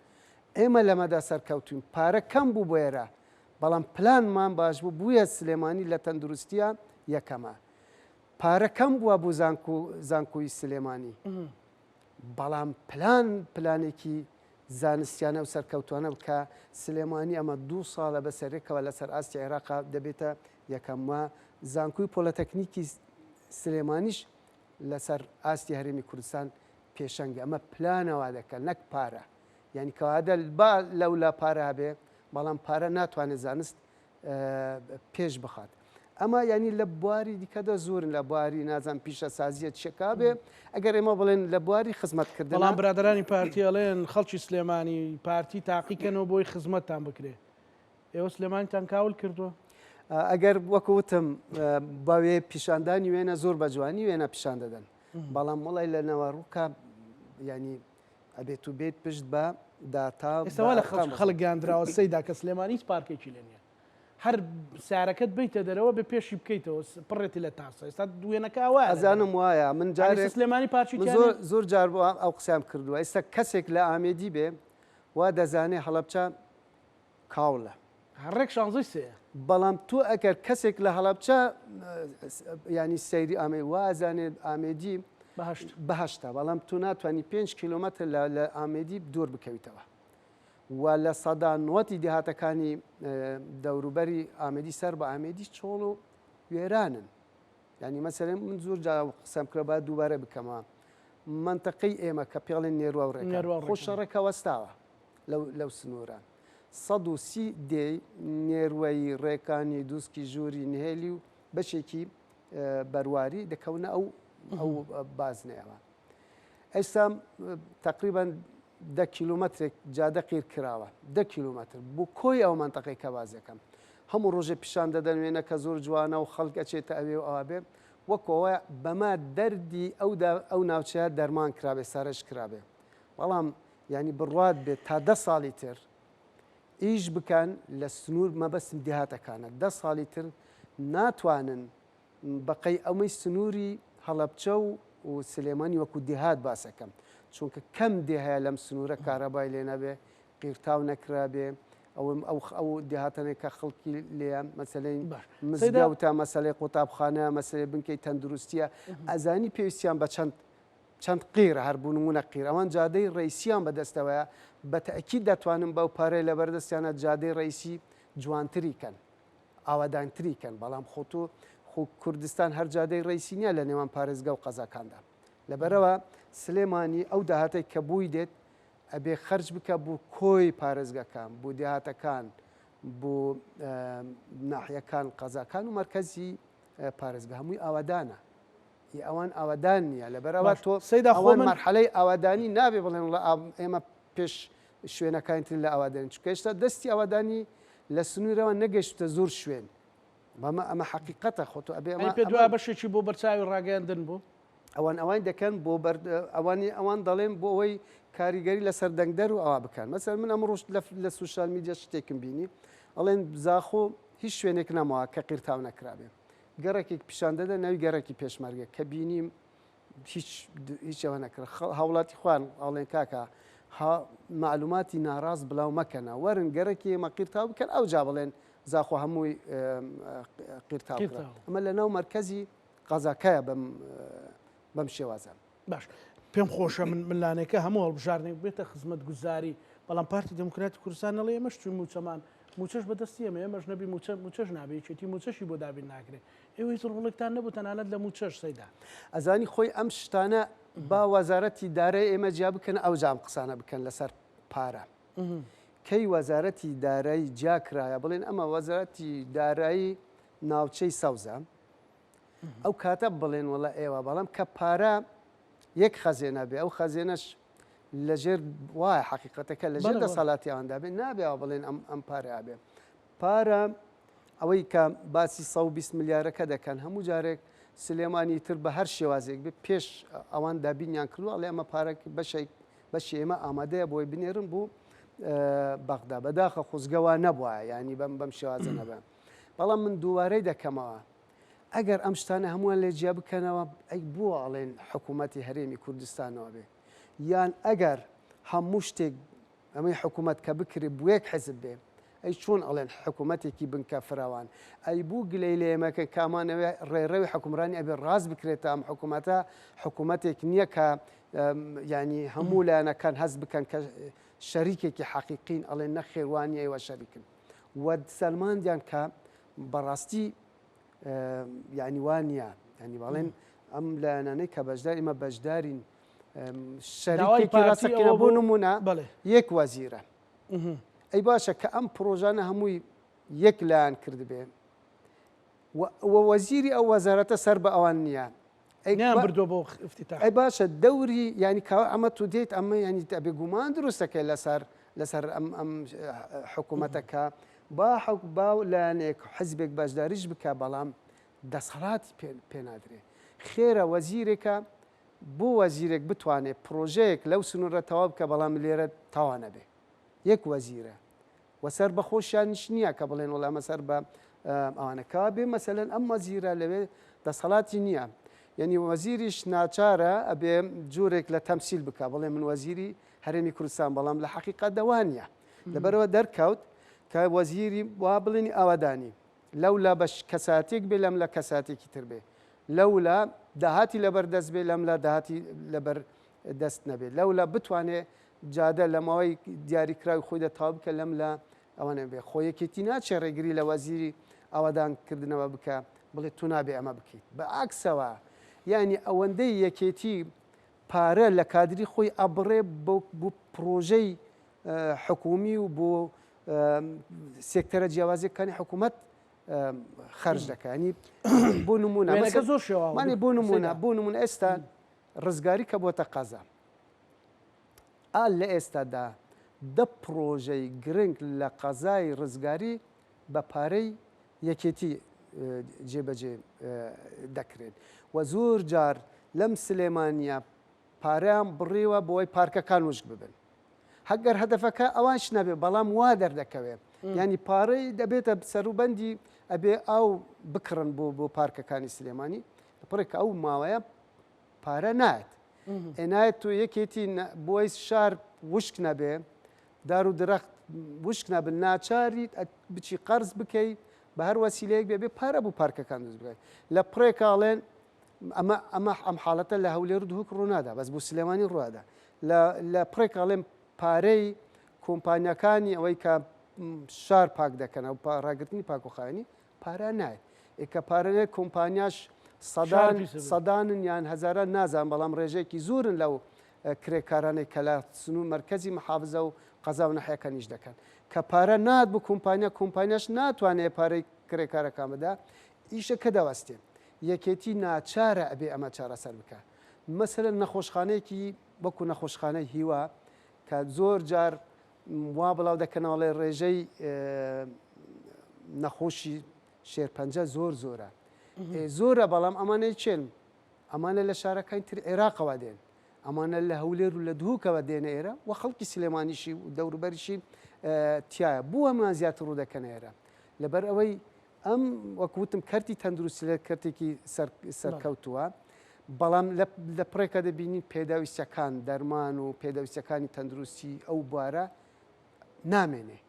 ئێمە لەمەدا سەرکەوتوین پارە کەم بوو بۆ ئێرە بەڵام پلانمان باش بوو بوویە سلێمانی لە تەندروستیە یەکەمە پارە کەم بووە بۆ زانکۆ زانکۆی سلێمانی بەڵام پلان پلانێکی زانستیانە و سەرکەوتوانە کە سلێمانی ئەمە دوو ساڵە بەسەرێکەوە لەسەر ئاستی عێراقا دەبێتە یەکەم و زانکۆی پۆلەتەکنیکی سلێمانیش لەسەر ئاستی هەرێمی کوردستان پێشەنگە ئەمە پلانەوە دەکەن نەک پارە یعنی کەوادە با لەولا پارە هەبێ بەڵام پارە ناتوانێت زانست پێش بخات. ئەمە یانی لە بواری دیکەدا زۆرن لە بواری نازان پیشەسازیە چیەکا بێ ئەگەر ئێمە بڵێن لە بواری خزمەتکردن بەڵام برادرانی پارتی ئەڵێن خەڵکی سلێمانی پارتی تاقیکەنەوە بۆی خزمەتتان بکرێ ئێوە سلێمانیتان کاول کردووە؟ ئەگەر وەکو وتم باوێ پیشاندانی وێنە زۆر بە جوانی وێنە پیشان دەدەن بەڵام وڵی لە نەوەڕووکە ینی ئەبێت و بێت پشت بە داتا ئێستا لە خەڵک گەیاندراوە سەیدا کە سلێمانی هیچ پارکێکی لێ نییە هەر سارەکەت بیتە دەرەوە بێ پێشی بکەیتەوە پڕێتی لە تاسە ئێستا دوێنەکە وایە ئەزانم وایە من جارێ سلێمانی پارکی زۆر زۆر جار بۆ ئەو قسەیان کردووە ئێستا کەسێک لە ئامێدی بێ وا دەزانێ هەڵەبچە کاوڵە. هەر ڕێک شانزەی سێیە. بەڵام تۆ ئەگەر کەسێک لە هەڵەبچە یانی سەیری ئامێ وا ئەزانێ ئامێدی بەهەشت بەهەشتە بەڵام تۆ ناتوانانی 5 کیلۆمەتر لە لە ئامێدی دوور بکەویتەوە و لە سەدا نۆتی دێهاتەکانی دەوروبەری ئامێدی سەر بە ئامێدی چۆڵ و وێرانن یعنی مەسەلەن من زۆر جار قسەم کرد با دووبارە بکەمەوە منتەقەی ئێمە کە پێڵێن نێروە و ڕێکە خۆ شەڕەکە وەستاوە لەو سنوورە. 130 دێی نێروەیی، ڕێکانی، دوسکی ژووری، نهێلی و بەشێکی بەرواری دەکەونە ئەو ئەو بازنەیەوە. ئێستا تقریبان دە کیلومترێک جادە قیر کراوە دە کیلومتر بۆ کۆی ئەو منتەقەی کە بازەکەم هەموو ڕۆژێ پیشان دەدەن وێنە کە زۆر جوانە و خەڵک ئەچێتە ئەوێ و ئەوە بێ وەکەوە بەمە دەردی ئەو ئەو ناوچەیە دەرمان کرابێ سارێژ کرابێ بەڵام یانی بڕوات بێت تا دە ساڵی تر ئیش بکەن لە سنوور مەبەستم دێهاتەکانە دە ساڵی تر ناتوانن بەقەی ئەمەی سنووری هەڵەبچە و و سلێمانی وەکو دێهات باسەکەم چونکە کەم دێ هەیە لەم سنوورە کارەبای لێ نەبێ قیرتاو نەکرابێ ئەو ئەو ئەو دێهاتەنێک کە خەڵکی لێیە مەسەلەی مزگەوتە مەسەلەی قوتابخانە مەسەلەی بنکەی تەندروستیە ئەزانی پێویستیان بە چەند چەند قیرە هەر بو نمونە قیر ئەوان جادەی ڕەیسیان بە دەستەوەیە بە تەئکید دەتوانن بەو پارەی لەبەر دەستیانە جادەی ڕەیسی جوانتری کەن ئاوادانتری کەن بەڵام خۆ تۆ خۆ کوردستان هەر جادەی ڕەیسی نیە لە نێوان پارێزگا و قەزاکاندا لەبەرەوە سلێمانی ئەو داهاتێک کە بووی دێت ئەبێ خەرج بکە بۆ کۆی پارێزگەکان بۆ دێهاتەکان بۆ ناحیەکان قەزاکان و مەرکەزی پارێزگا هەمووی ئاوادانە ی ئەوان ئاوادان نییە لەبەرئەوە باش تۆ سەیدا خۆ ئەوان من مەرحەلەی ئاوادانی نابێ بڵێن وڵا ئێمە پێش شوێنەکانی تر لە ئاوادانی چونکە هێشتا دەستی ئاوادانی لە سنوورەوە نەگەشتە زۆر شوێن بەمە ئەمە حەقیقەتە خۆ تۆ ئەبێ ئەی ئەمە پێ ئەمە دوای بەشێکی بۆ بەرچاوی ڕاگەیاندن بوو ئەوان ئەوان دەکەن بۆ بەر ئەوانی ئەوان دەڵێن بۆ ئەوەی کاریگەری لەسەر دەنگدەر و ئەوە بکەن مەسەر من ئەمڕۆش لە لە سوسیال میدیا شتێکم بینی ئەڵێن زاخۆ هیچ شوێنێک نەماوە کە قیرتاو نەکرابێ گەڕەکێک پیشان دەدە ناوی گەڕەکی پێشمەرگە کە بینیم هیچ هیچ ئەوە نەکرد هاوڵاتی خوان ئەڵێن کاکە ها معلوماتی ناڕاست بڵاو مەکەنە وەرن گەڕەکی ئێمە قیرتاو بکەن ئەو جا بڵێن زاخۆ هەمووی قیرتاو ئەمە لە ناو مرکزی قەزاکەیە بەم بەم شێوازە. باش پێم خۆشە من ملانێکە هەموو هەڵبژاردنێک بێتە خزمەتگوزاری بەڵام پارتی دێموکراتی کوردستان نەڵێ ئێمەش چوین مووچەمان مووچەش بەدەستی ئێمە ئێمەش نەبی مووچە مووچەش نابێ یەکێتی مووچەشی بۆ دابین ناکرێ ئێوە هیچ ڕۆڵێکتان نەبوو تەنانەت لە مووچەش سەیدا. ئەزانی خۆی ئەم شتانە با وەزارەتی دارای ئێمە جیا بکەن ئەوجا ئەم قسانە بکەن لەسەر پارە کەی وەزارەتی دارایی جیا کرایە بڵێن ئەمە وەزارەتی دارایی ناوچەی سەوزە ئەو کاتە بڵێن وەڵا ئێوە بەڵام کە پارە یەک خەزێنە بێ ئەو خەزێنەش لەژێر وایە حقیقەتەکە لەژێر دەسەڵاتی ئەواندا بێ نابێ ئەوە بڵێن ئەم ئەم پارە بێ پارە ئەوەی کە باسی 120 ملیارەکە دەکەن هەموو جارێک سلێمانی تر بە هەر شێوازێک بێ پێش ئەوان دابینیان کردو ئەڵێ ئەمە پارە بەشێک بەشی ئێمە ئامادەیە بۆی بنێرن بوو بەغدا بەداخە خۆزگەوە نەبووە ینی بەم بەم شێوازە نەبە بەڵام من دووارەی دەکەمەوە ئەگەر ئەم شتانە هەمووان لێ جیا بکەنەوە ئەی بۆ ئەڵێن حکوومەتی هەرێمی کوردستانەوە بێ یان ئەگەر هەموو شتێک ئەمەی حکوومەت کە بکرێ بوێک حزب بێ ئەی چۆن ئەڵێن حکوومەتێکی بنکە فراوان ئەی بوو گلەی لە ئێمەکە کامانەوێ ڕێڕەوی حکومرانی ئەبێ ڕاست بکرێتە ئەم حکوومەتە حکوومەتێک نییە کە ینی هەموو لایەنەکان هەست بکەن کە شەریکێکی حەقیقین ئەڵێن نەخێوانی ئێوە شەریکن و سەلماندیان کە بەڕاستی یعنی وا نییە ینی بەڵێن ئەم لایەنانەی کە بەشدار ئمە بەشدارین شەریکێکی ڕاستەقینە بۆ نمونە یەک وەزیرە ئەی باشە کە ئەم پرۆژانە هەمووی یەک لایەن کردبێ و وەزیری ئەو وەزارەتە سەر بە ئەوان نییە ئەی نیان بردووە بۆ افتتاح ئەی باشە دەوری ینی کاوە ئەمە تو دێت ئەمە ینی ئەبێ گومان دروستەکەی لەسەر لەسەر ئەم ئەم حکوومەتەکە. با حک با لایەنێک حزبێک بەشداریش بکە بەڵام دەسەڵاتی پێ نادرێ. خێرە وەزیرێکە بۆ وەزیرێک بتوانێ پرۆژەیەک لەو سنوورە تەواو بکە بەڵام لێرە تەوا نەبێ. یەک وەزیرە و سەر بە خۆشیانیش نییە کە بڵێن وەڵا ئەمە سەر بە ئەوانە. کەوا بێ مەسەلەن ئەم وەزیرە لەوێ دەسەڵاتی نییە. یعنی وەزیریش ناچارە ئەبێ جورێک لە تەمسیل بکە بڵێ من وەزیری هەرێمی کوردستان بەڵام لە حەقیقەتدا وا نییە. لەبەرەوە دەرکەوت کە وەزیری وا بڵێنی ئاوادانی لەولا بە کەساتێک بێ لەم لە کەساتێکی تر بێ لەولا داهاتی لەبەر دەست بێ لەم لا داهاتی لەبەر دەست نەبێت لەولا بتوانێ جادە لە ماوەی دیاریکراوی خۆیدا تەواو بکە لەم لا ئەوە نەبێ خۆ یەکێتی ناچێ ڕێگری لە وەزیری ئاوادان کردنەوە بکە بڵێ تو نابێ ئەمە بکەیت بە عەکسەوە یعنی ئەوەندەی یەکێتی پارە لە کادری خۆی ئەبڕێ بۆ پرۆژەی حکومی و بۆ سێکتەرە جیاوازەکانی حکوومەت خەرج دەکەنی بۆ نمونە زۆر شێوانی بۆ نمونە بۆ نمونە ئێستا ڕزگاری کە بۆتە قەزا ئا لە ئێستادا دە پڕۆژەی گرنگ لە قەزای ڕزگاری بە پارەی یەکێتی جێبەجێ دەکرێن و زۆر جار لەم سلێمانیە پارەیان بڕیوە بۆی پارکەکان وشک ببن هەگەر هەدەفەکە ئەوانش نەبێ بەڵام وا دەردەکەوێ ینی پارەی دەبێتە سەروبەندی ئەبێ ئاو بکڕن بۆ بۆ پارکەکانی سلێمانی پڕێک ئەو ماوەیە پارە نایەت ئێ نایەت تۆ یەکێتی بۆی شار وشک نەبێ دار و درەخت وشک نەبن ناچاری بچی قەرز بکەی بە هەر وەسیلەیەک بێ بێ پارە بۆ پارکەکان دروست بکەی لە پڕێکاڵێن ئەمە ئەمە ئەم حاڵەتە لە هەولێر و دهۆک ڕوونادا بەس بۆ سلێمانی ڕوادا لە لە پڕێکاڵێن پارەی کۆمپانیەکانی ئەوەی کە شار پاک دەکەنەوە ڕاگرتنی پاکوخانی پارە نایەت ئێ کە پارە نایەت کۆمپانیاش سەدان سەدانن یان هەزاران نازانم بەڵام ڕێژەیەکی زۆرن لەو کرێکارانەی کە لە سنوور مەرکەزی محافزە و قەزا و نەحیەکان ئیش دەکەن کە پارە نات بۆ کۆمپانیا کۆمپانیاش ناتوانێت پارەی کرێکارەکان بدا ئیشەکە دەوەستێ یەکێتی ناچارە ئەبێ ئەمە چارەسەر بکە مەسەلەن نەخۆشخانەیەکی وەکو نەخۆشخانەی هیوا کە زۆر جار وا بڵاو دەکەنەوە ئەڵێ ڕێژەی نەخۆشی شێرپەنجە زۆر زۆرە زۆرە بەڵام ئەمانەی چێن ئەمانە لە شارەکانی تر عێراقەوە دێن ئەمانە لە هەولێر و لە دهوکەوە دێنە ئێرە و خەڵکی سلێمانیشی و دەوروبەریشی تایە بۆ ئەمان زیاتر ڕوو دەکەن ئێرە لەبەر ئەوەی ئەم وەک وتم کەرتی تەندروستی لە کەرتێکی سەرکەوتووە، بەڵام لە پڕێکە دەبینین پێداویستیەکان، دەرمان و پێداویستیەکانی تەندروستی ئەو بوارە نامێنێ.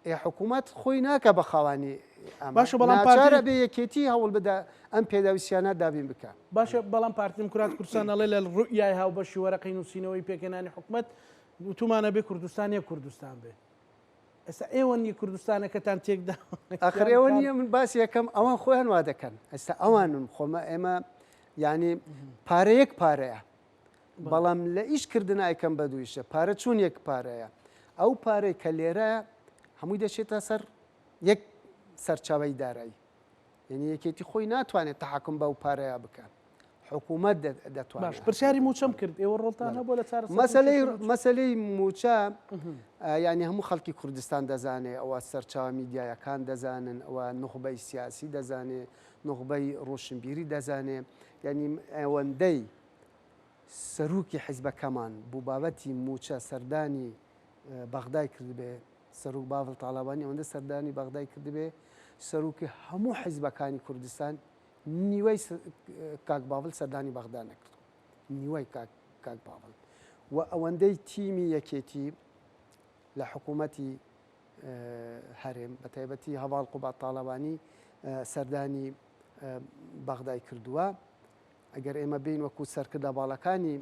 ئێ حکوومەت خۆی ناکە بە خاوانی ئەمە. باشە بەڵام ناچارە بێ یەکێتی هەوڵ بدا ئەم پێداویستیانە دابین بکا. باشە بەڵام پارتی دیموکرات کوردستان ئەڵێ لە ڕوئیای هاوبەشی وەرەقەی نووسینەوەی پێکهێنانی حکومەت وتومانە بێ کوردستان یەک کوردستان بێ. ئێستا ئێوە نیە کوردستانەکەتان تێکدا ئاخر ئێوە نییە من باسی یەکەم ئەوان خۆیان وا دەکەن ئێستا ئەوانن خۆمە ئێمە یعنی پارە یەک پارەیە بەڵام لە ئیش کردن ئایکەم بە دوویشە پارە چۆن یەک پارەیە ئەو پارەی کە لێرە هەمووی دەچێتە سەر یەک سەرچاوی دارایی یعنی یەکێتی خۆی ناتوانێت تحکم بەو پارەیە بکات حکوومەت دەتوانێت. باش پرسیاری مووچەم کرد ئێوە ڕۆڵتان هەبووە لە چارەسەر مەسەلەی مەسەلەی مووچە یعنی هەموو خەڵکی کوردستان دەزانێ ئەوە سەرچاوە میدیایەکان دەزانن ئەوە نوخبەی سیاسی دەزانێ نوخبەی ڕۆشنبیری دەزانێ یعنی ئەوەندەی سەرۆکی حیزبەکەمان بۆ بابەتی مووچە سەردانی بەغدای کردبێ سەرۆک باڤڵ تاڵەبانی ئەوەندە سەردانی بەغدای کردبێ سەرۆکی هەموو حیزبەکانی کوردستان نیوەی کاک باڤل سەردانی بەغدا نەکردو نیوەی کاک باڤل و ئەوەندەی تیمی یەکێتی لە حکوومەتی هەرێم بە تایبەتی هەواڵ قوباد تاڵەبانی سەردانی بەغدای کردووە ئەگەر ئێمە بین وەکو سەرکردە باڵەکانی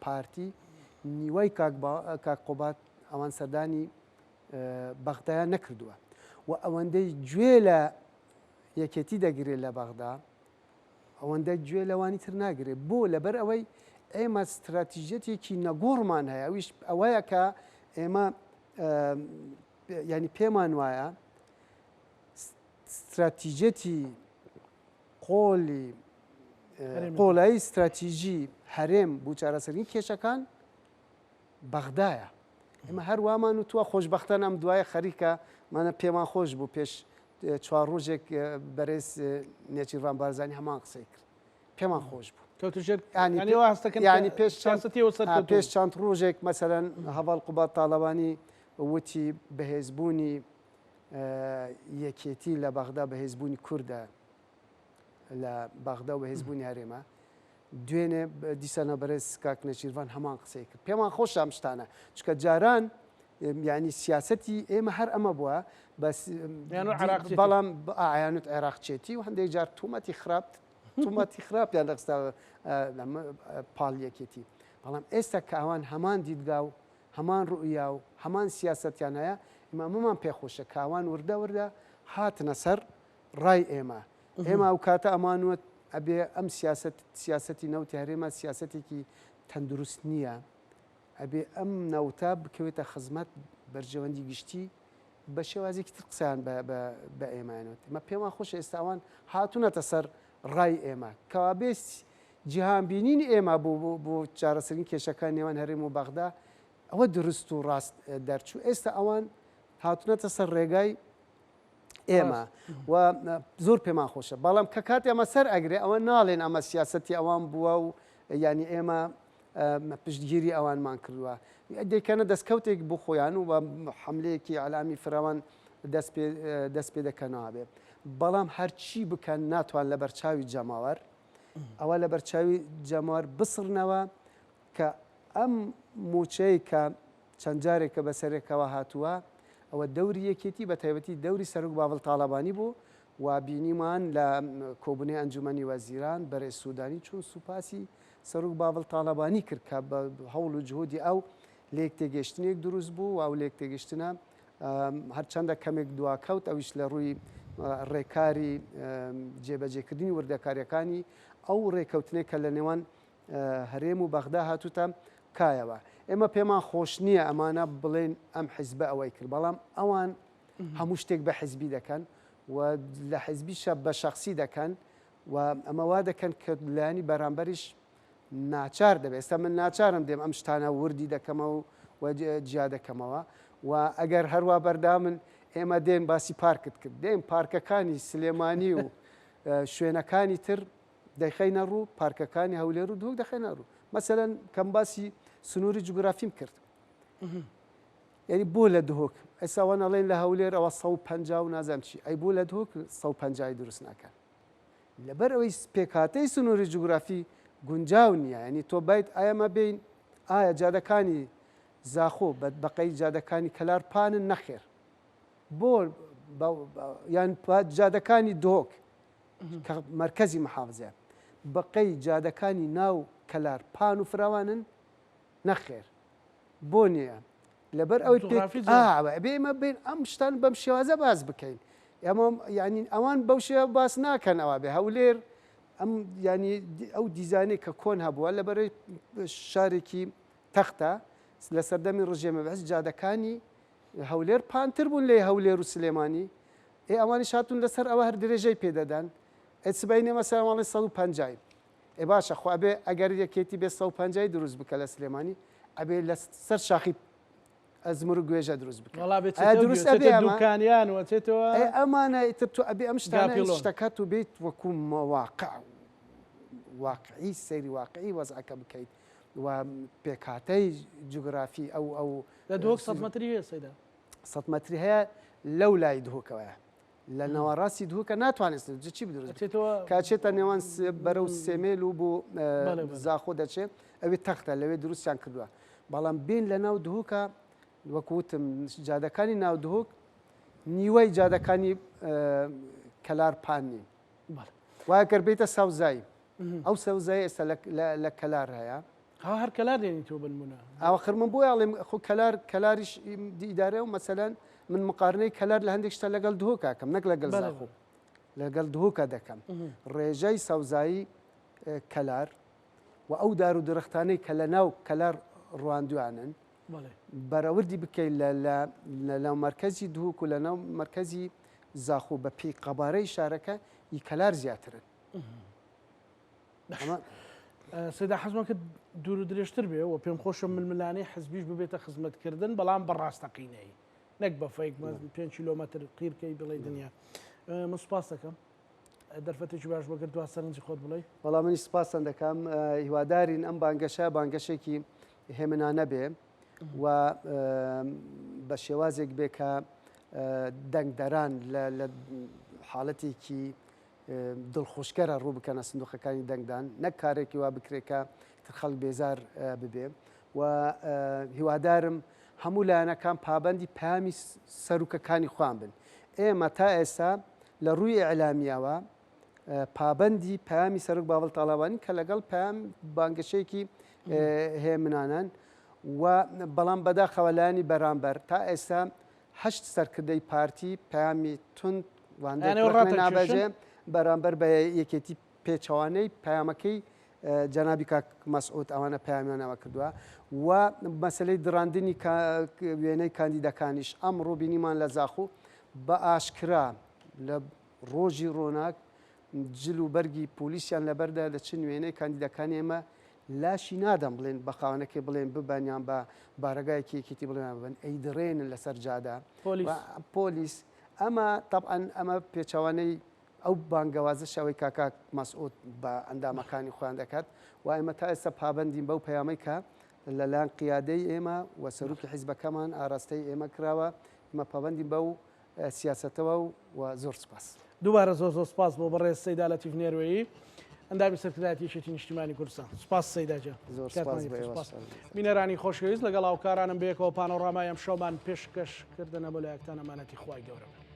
پارتی نیوەی کاک قوباد ئەوان سەردانی بەغدایان نەکردووە و ئەوەندەی گوێ لە یەکێتی دەگرێت لە بەغدا ئەوەندە گوێ لەوانی تر ناگرێت بۆ لەبەر ئەوەی ئێمە ستراتیژیەتێکی نەگۆڕمان هەیە ئەویش ئەوەیە کە ئێمە ینی پێمان وایە ستراتیژیەتی قۆلی قۆڵایی ستراتیژی هەرێم بۆ چارەسەری کێشەکان بەغدایە. ئێمە هەر وامان وتووە خۆشبەختانە ئەم دوایە خەریکە مانە پێمان خۆش بوو پێش چوار ڕۆژێک بەرێز نێچیرڤان بارزانی هەمان قسەی کرد پێمان خۆش بوو ینی پێش پێش چەند ڕۆژێک مەسەرەن هەڤاڵ قوباد تاڵەبانی وتی بەهێزبوونی یەکێتی لە بەغدا بەهێزبوونی کوردە لە بەغدا و بەهێزبوونی هەرێمە دوێنێ دیسانە بەرێز کاک نێچیرڤان هەمان قسەی کرد پێمان خۆشە ئەم شتانە چکە جاران یعنی سیاستی ئێمە هەر ئەمە بووە بەس بەڵام ئایانوت عێراقچێتی و هەندێک جار تومەتی خراپ تومەتی خراپیان دەخستا پاڵ یەکێتی بەڵام ئێستا کە ئەوان هەمان دیدگا و هەمان ڕوئیا و هەمان سیاسەتیان هەیە ئێمە ئەمەمان پێخۆشە کە ئەوان وردە وردە هاتنە سەر ڕای ئێمە ئێمە ئەو کاتە ئەمانوت ئەبێ ئەم سیاسەت سیاسەتی نەوتی هەرێمە سیاسەتێکی تەندروست نییە ئەبێ ئەم نەوتە بکەوێتە خزمەت بەرژەوەندی گشتی بە شێوازێکی تر قسەیان بە ئێمەیانوت ئمە پێمان خۆش ئێستاوان هاتوونەتە سەر ڕای ئێمە کەوابێ جیهانبینینی ئێمە بۆ بۆ چارەسەرین کێشەکان نێوان هەرێم و بەغدا ئەوە دروست و ڕاست دەرچوو ئێستا ئەوان هاتوونەتە سەر ڕێگای ئێمە و زۆر پێمان خۆشە بەڵام کە کاتی ئەمە سەر ئەگرێ ئەوە ناڵێن ئەمە سیاستی ئەوان بووە و ینی ئێمە پشتگیری ئەوانمان کردووە دەیکەنە دەستکەوتێک بۆ خۆیان و بە حملەیەکی ئەلامی فراوان دەست پێ دەکەنەوە بێ بەڵام هەرچی بکەن ناتوان لە بەرچاوی جەماوەر ئەوە لە بەرچاوی جەماوەر بسڕنەوە کە ئەم موچەی کە چەند جارێکە بەسەرێکەوە هاتووە، ئەوە دەوری یەکێتی بە تایبەتی دەوری سەرۆک باڤڵ تاڵەبانی بوو و بینیمان لە کۆبوونەی ئەنجومەنی وەزیران بەرێز سودانی چون سوپاسی سەرۆک باڤڵ تاڵەبانی کرد کە بە هەوڵ و جهودی ئەو لێکتێگەشتنێک دروست بوو و ئەو لێکتێگەشتنە هەرچەندە کەمێک دواکەوت ئەویش لە ڕووی ڕێکاری جێبەجێکردنی وردەکاریەکانی ئەو ڕێکەوتنێک کە لە نێوان هەرێم و بەغدا هاتووتە کایەوە. ئێمە پێمان خۆش نییە ئەمانە بڵێن ئەم حیزبە ئەوەی کرد، بەڵام ئەوان هەموو شتێک بە حیزبی دەکەن و لە حیزبیشە بە شەخسی دەکەن و ئەمە وا دەکەن کە لایەنی بەرامبەریش ناچار دەبێت. ئێستا من ناچارم دێم ئەم شتانە وردی دەکەمەوە و جیا دەکەمەوە و ئەگەر هەروا بەردامن ئێمە دێن باسی پارکت کرد دێن پارکەکانی سلێمانی و شوێنەکانی تر دەیخەینە ڕوو، پارکەکانی هەولێر و دهۆک دەخەینە ڕوو. مەسەلەن کەم باسی سنووری جوگرافیم کرد. یعنی بۆ لە دهۆک ئێستا وان ئەڵێن لە هەولێر ئەوە 150 و نازانم چی ئەی بۆ لە دهۆک 150 دروست ناکەن لەبەر ئەوەی پێکهاتەی سنووری جوگرافی گونجاو نییە ینی تۆ بیت ئایەمە بین ئایا جادەکانی زاخۆ بەقەی جادەکانی کەلار پانن نەخێر بۆ یان جادەکانی دهۆک کە مەرکەزی محافزەیە بەقەی جادەکانی ناو کەلار پان و فراوانن؟ نەخێر بۆ نییە لەبەر ئەوەی ئەبێ ئێمە بین ئەم شتان بەم شێوازە باس بکەین ئەمە یعنی ئەوان بەو شێوە باس ناکەن ئەوە بێ هەولێر ئەم ینی ئەو دیزانێک کە کۆن هەبووە لە بەرەی شارێکی تەختە لە سەردەمی ڕژێمە بەس جادەکانی هەولێر پانتر بوون لێ هەولێر و سلێمانی ئێ ئەوانیش هاتوون لەسەر ئەوە هەر درێژەی پێ دەدەن ئێ سبەینێ مەسەلەن ئەڵێ 150 ئێ باشە خۆ ئەبێ ئەگەر یەکێتی بێ 150 دروست بکە لە سلێمانی ئەبێ لە سەر شاخی ئەزمور و گوێژە دروست بکە وەڵا بێ ئایا دروست ئەبێ ئەمە؟ دوکانیان و ئەچێتەوە ئێ ئەمانە ئیتر تۆ ئەبێ ئەم شتانە گاپیڵۆن. شتەکە تۆ بێیت وەکوو مەواقع واقعی سەیری واقعی وەزعەکە بکەیت و پێکهاتەی جوگرافی ئەو ئەو لە دهۆک سەد مەتری هەیە سەیدا؟ سەت مەتری هەیە لەو لای دهۆکەوەیە لە ناوەڕاستی دهۆکە ناتوانێت چی بدروست کاچێتە نێوان بەرەو سێمێل و بۆ زاخۆ دەچێت ئەوێ تەختە لەوێ دروستیان کردووە بەڵام بین لە ناو دهۆکە وەکوتم جادەکانی ناو دهۆک نیوەی جادەکانی کەلار پان نین وایە گەر بیتە سەوزایی ئەو سەوزایی ئێستا لە کەلار هەیە ها هەر کەلار دێنی تۆ بنمونە. ئاخر من بۆیە ئەڵێم خۆ کەلار کەلاریش ئیدارەیە و مەسەلەن من مقارنەی کەلار لە هەندێک شتە لەگەڵ دهۆکا کەم نەک لەگەڵ زاخۆ لەگەڵ دهۆکە دەکەم ڕێژەی سەوزایی کەلار و ئەو دار و درەختانەی کە لە ناو کەلار ڕواندویانن بەرەوردی بکەیت لە ناو مەرکەزی دهۆک و لە ناو مەرکەزی زاخۆ بە پێی قەبارەی شارەکە ئی کەلار زیاترن. سەیدا حەزمە کرد دوور و درێژتر بێ و پێم خۆشە ململانێی حزبیش ببێتە خزمەتکردن بەڵام بە ڕاستەقینەیی نەک بە fake 5 کیلۆمەتر قیرکەی بڵێ دنیا. من سوپاس دەکەم دەرفەتێکی باش بۆ کرد دوا سەرنجی خۆت بڵێ. وەڵا منیش سپاستان دەکەم هیوادارین ئەم بانگەشە بانگەشێکی هێمنانە بێ و بە شێوازێک بێ کە دەنگدەران لە حاڵەتێکی دڵخۆشکەرە ڕوو بکەنە سندوقەکانی دەنگدان نەک کارێکی وا بکرێت کە تر خەڵک بێزار ببێ و هیوادارم هەموو لایەنەکان پابندی پامی سەرکەکانی خۆیان بن ئێمە تا ئێستا لە ڕووی ئیعلامیەوە پابندی پامی سەرک باڤڵ تاڵەبانی کە لەگەڵ پام بانگەشەیەکی هێمنانن و بەڵام بەداخەوە لایەنی بەرامبەر تا ئێستا هەشت سەرکردەی پارتی پەیامی توند و هەندێک ڕەخنەی نابەجێ بەرامبەر بە یەکێتی پێچەوانەی پەیامەکەی جەنابی کاک مەسعود ئەوانە پەیامیان ئەوە کردووە و مەسلەی دڕاندنی وێنەی کاندیدەکانیش ئەمڕۆ بینیمان لە زاخۆ بە ئاشکرا لە ڕۆژی ڕۆناک جل و بەرگی پۆلیسیان لەبەردا دەچن وێنەی کاندیدەکانی ئێمە لاشی نادەن بڵێن بە خاوەنەکەی بڵێن ببەن یان بە بارەگایەکی یەکێتی بڵێن ببەن ئەیدڕێنن لەسەر جادە پۆلیس پۆلیس ئەمە تەبعەن ئەمە پێچەوانەی ئەو بانگەوازەش ئەوەی کاکاک مەسعود بە ئەندامەکانی خۆیان دەکات و ئێمە تا ئێستا پابەندین بەو پەیامەی کە لەلایەن قیادەی ئێمە و سەرۆکی حیزبەکەمان ئاراستەی ئێمە کراوە ئێمە پابەندین بەو سیاسەتەوە و زۆر سوپاس. دووبارە زۆر زۆر سپاس بۆ بەڕێز سەیدا لەتیف نێروەیی ئەندامی سەرکردایەتی یەکێتی نیشتیمانی کوردستان. سپاس سەیدا گیان. زۆر سپاس بۆ ئێوەش. بینەرانی خۆشەویست لەگەڵ هاوکارانم بەیەکەوە پانۆڕامای ئەمشەومان پێشکەش کردن. هەموو لایەکتان ئەمانەتی خوای گەورە بن.